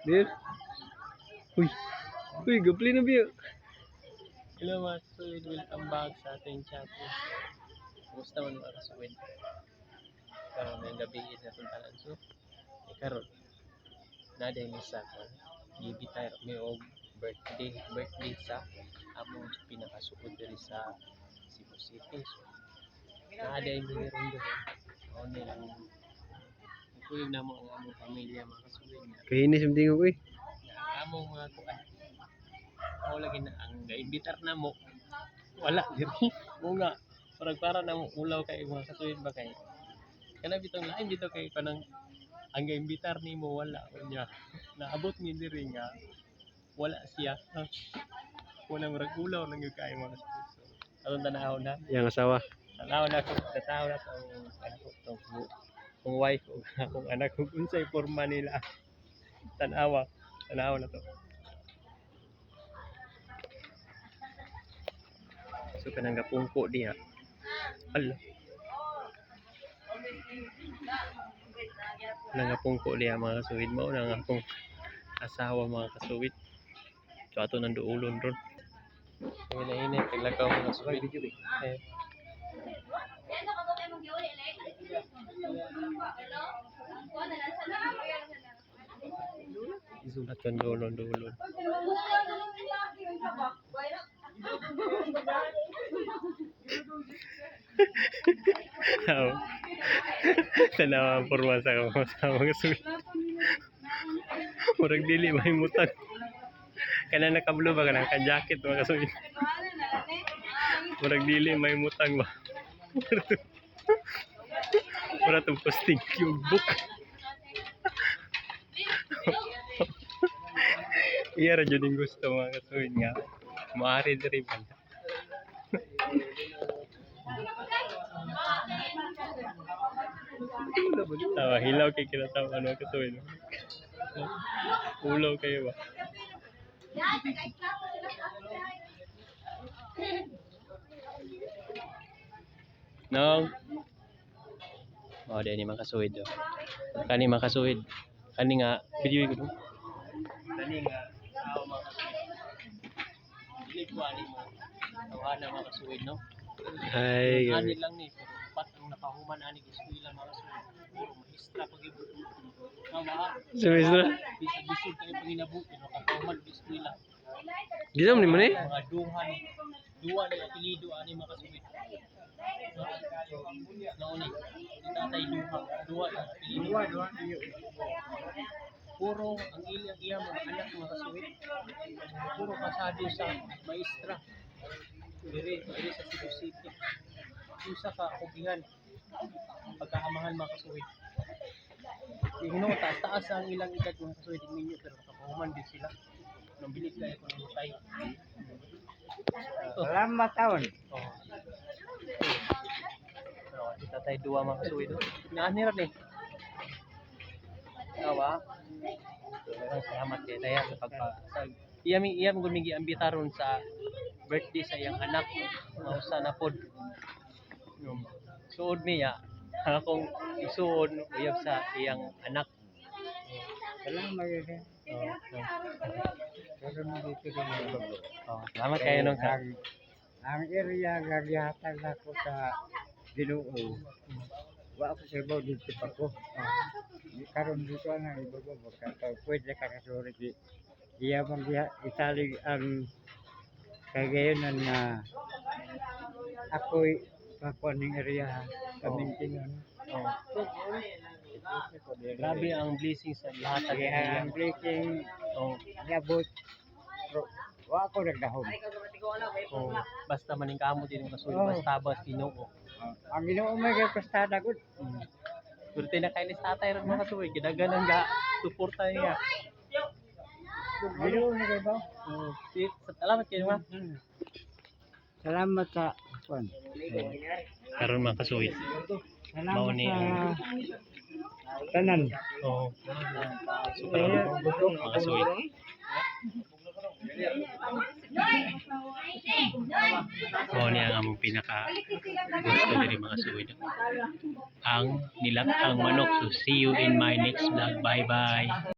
There. Uy. Uy, gapli na biya. Hello, mga kasuwid, welcome back sa ating channel. Kumusta man, mga kasuwid? Karon may gabi sa atong tanan. So, karon na ni sa kon gibitay mi og birthday sa among pinakasuod diri sa Cebu City. So, naa day mi ron diri. Mao ni ang kuyog namo ang among pamilya, mga kasuwid, nga Kahinis yung tingog uy. nga ang among mga kuan mao lagi na ang gaimbitar namo wala diri mo nga parang para na mo ulaw kay, mga kasuwid ba, kay kana bitong lain dito kay kanang ang gaimbitar nimo wala. Unya naabot mi diri nga wala siya, wala, murag ulaw lang gyud kaayo, mga kasuwid. So atong tanawon na. Yang asawa. Tanawon na ko, tanawon na to ang anak ko to, kung wife o akong anak kung unsay porma nila. Tanawa, tanawa na to. So kanang gapungko diha. Ala. Kanang gapungko diha, mga kasuwid, mao na ang akong asawa, mga kasuwid. So ato nang duolon ron. Hinay-hinay paglakaw, mga kasuwid. Eh. Ato duolon duolon. Oo. Tanawa ang porma sa akong asawa, mga kasuwid. Murag dili mahimutang. Kana nakablo ba kanang ka-jacket, mga kasuwid. Murag dili mahimutang ba. Mura tong posting yung book. Iya ra jud yung gusto, mga kasuwid, nga maari diri ba. Tawa, hilaw kay kinatawa ano, kasuwid. Ulaw kayo ba? No. Oh, di ni mga kasuwid oh. Kani, mga kasuwid. Kani nga video ko no. Kani nga tao, mga kasuwid. Dili ko ani mo. Tawhana, mga kasuwid, no. Ay, Ani grabe. Lang ni pero upat ang nakahuman ani eskwela, mga kasuwid. Puro maestra pag ibo. Tama. Semestra. Bisag bisog kayo panginabuhi no nakahuman og eskwela. Gisam ni mo ni? Mga duha ni duha ni apelyido ani, mga kasuwid. No? Nauni, si tatay duha, duha ang apelyido. Duha, duha. Puro ang ilang iya mga anak, mga kasuwid. Puro pasado sa maestra. Dire, dire sa Cebu City. Usa ka kugihan pagkaamahan, mga kasuwid. Yung taas taas ang ilang edad, mga kasuwid, minyo pero nakahuman din sila. Nang bilit kayo kung namutay. Salamat taon. Oh. Pero si tatay duwa, mga kasuwid. Naani ra ni. Awa. Daghang salamat kay Taya sa pagpa sa iya mi iya mo mi giambitaron sa birthday sa iyang anak. Mausa na pod. Yung suod niya akong isuod uyab sa iyang anak. Salamat kayo. Oh. Pero dito rin ang bago. Oh, salamat kayo nung sa Ang area nga gihatag nako sa Ginoo. Wa ako sa ibaw dito pa ko. Karon dito na ibabaw baka pwede ka kasuri di iya bang isalig ang kagayonan nga ako'y pakuan ng area kamintinon. Oh. Grabe ang blessing sa lahat ng Kaya iya. ang blessing niabot pero wa ako nagdahom. Oh, basta maningkamot din ang kasuwid, Oh. basta bas Ginoo. Ang Ginoo may kay pastada gud. Pero tinakainis tatay ron, mga kasuwid, gidagan ang ga suporta niya. Ginoo na kay ba? Oh, salamat kayo ma. Salamat sa kuan. Karon, mga kasuwid. Salamat Mao ni sa tanan. Oh. So karon, mga kasuwid. Mao ni ang among pinaka gusto diri, mga kasuwid. Ang nilatang manok. So see you in my next vlog. Bye bye.